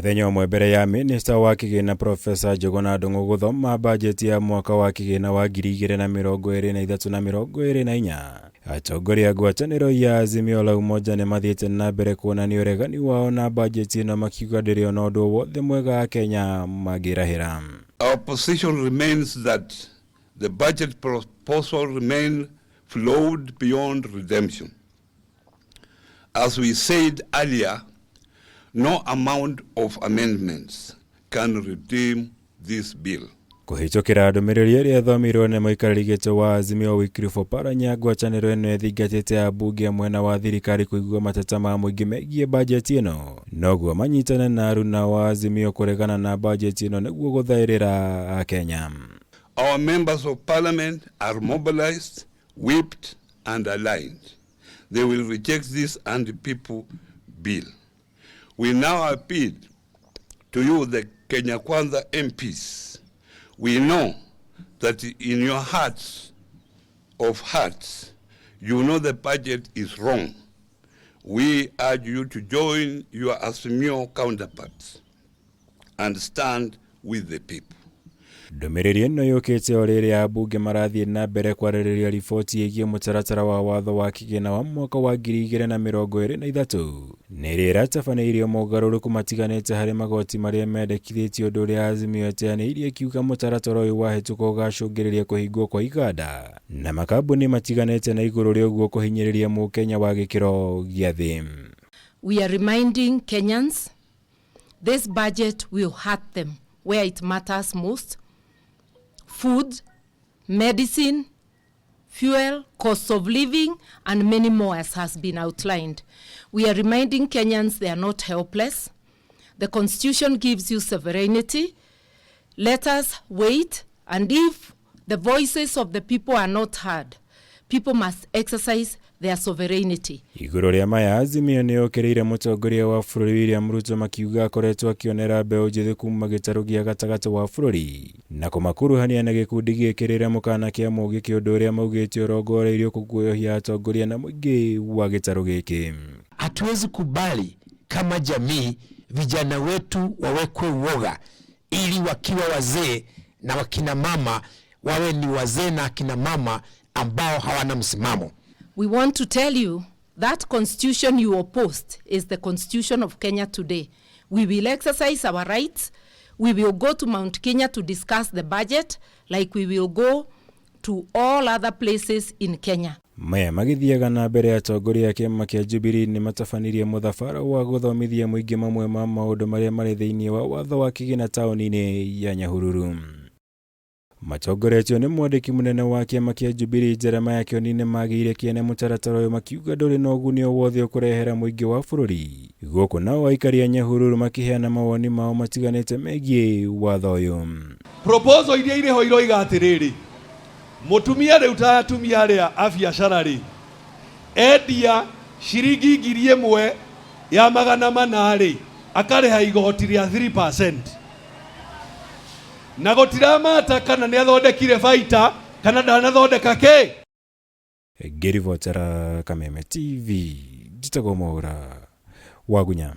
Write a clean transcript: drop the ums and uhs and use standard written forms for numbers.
Mũthenya ũmwe mbere ya minista wa kĩgĩna Profesa Njuguna Ndung'u gũthoma bajeti ya mwaka wa kĩgĩna wa 2023 na 24, atongoria a ngwatanĩro ya Azimio la Umoja nĩ mathiĩte na mbere kuonania ũregani wao na bajeti ĩno, makiuga ndĩrĩ ona ũndũ wothe mwega Akenya mangĩrahĩra. Our position remains that the budget proposal remains flawed beyond redemption. As we said earlier, no amount of amendments can redeem this bill. Kũhĩtũkĩra ndũmĩrĩri ĩrĩa ĩthomirwo nĩ mũikarĩri gĩtĩ wa Azimio Wycliffe Oparanya, ngwatanĩro ĩno ĩthingatĩte ambunge a mwena wa thirikari kũigua mateta ma mũingĩ megiĩ bajeti ĩno, noguo manyitane na aruna wa Azimio kũregana na bajeti ĩno nĩguo gũthaĩrĩra Akenya. Our members of parliament are mobilized, whipped, and aligned. They will reject this anti-people bill. We now appeal to you, the Kenya Kwanza MPs. We know that in your hearts of hearts, you know the budget is wrong. We urge you to join your Azimio counterparts and stand with the people. Ndũmĩrĩri ĩno yũkĩte o rĩrĩa ambunge marathiĩ na mbere kwarĩrĩria riboti ĩgiĩ mũtaratara wa watho wa kĩgĩna wa mwaka wa 2023, nĩ ĩrĩa ĩratabanĩirio mogarũrũku matiganĩte harĩ magoti marĩa mendekithĩtio, ũndũ ũrĩa Azimio ĩteanĩirie ĩkiuga mũtaratara ũyũ wahĩtũka ũgacũngĩrĩria kũhingwo kwa iganda na makambuni matiganĩte, na igũrũ rĩa ũguo kũhinyĩrĩria mũkenya wa gĩkĩro gĩa thĩ. We are reminding Kenyans this budget will hurt them where it matters most: food, medicine, fuel, cost of living, and many more, as has been outlined. We are reminding Kenyans they are not helpless. The Constitution gives you sovereignty. Let us wait, and if the voices of the people are not heard, people must exercise their sovereignty. Igũrũ rĩa maya, Azimio nĩ yũkĩrĩire mũtongoria wa bũrũri William Ruto, makiuga akoretwo akĩonera mbeũ njĩthĩ kuma gĩtarũ gĩa gatagatĩ wa bũrũri na kũmakuruhania na gĩkundi gĩkĩrĩre mũkana kĩa mũgĩkĩ, ũndũ ũrĩa maugĩte ũrongoreirio kũguoyohia atongoria na mũingĩ wa gĩtarũ gĩkĩ. Hatuwezi kubali kama jamii vijana wetu wawekwe uoga ili wakiwa wazee na wakina mama wawe ni wazee na akina mama ambao hawana msimamo. We want to tell you that constitution you opposed is the constitution of Kenya today. We will exercise our rights. We will go to Mount Kenya to discuss the budget like we will go to all other places in Kenya. Maya magĩthiaga na mbere, atongoria a kĩama kĩa Jubilee nĩ matabanirie mũthabara wa gũthomithia mũingĩ mamwe ma maũndũ marĩa marĩ thĩinĩ wa watho wa kĩgĩna taũni-inĩ ya Nyahururu. Matongoretio nĩ mwandĩki mũnene wa kĩama kĩa Jubilee Jeremiah Kioni, nĩ magĩire kĩene mũtaratara ũyũ, makiuga ndũrĩ na ũguni o wothe ũkũrehera mũingĩ wa bũrũri. Gũkũ nao aikari a Nyahururu makĩheana mawoni mao matiganĩte megiĩ watho ũyũ. Proposal iria irĩ ho iroiga atĩrĩrĩ, mũtumia rĩu ta atumia arĩa a biacara rĩ, endia ciringi 1400 rĩ, akarĩha igoti rĩa 3%, na gũtiramata kana nĩ athondekire baita kana ndanathondeka kĩ. Ngĩribotera Kameme TV, njĩtagwo Mwaũra Wagunya.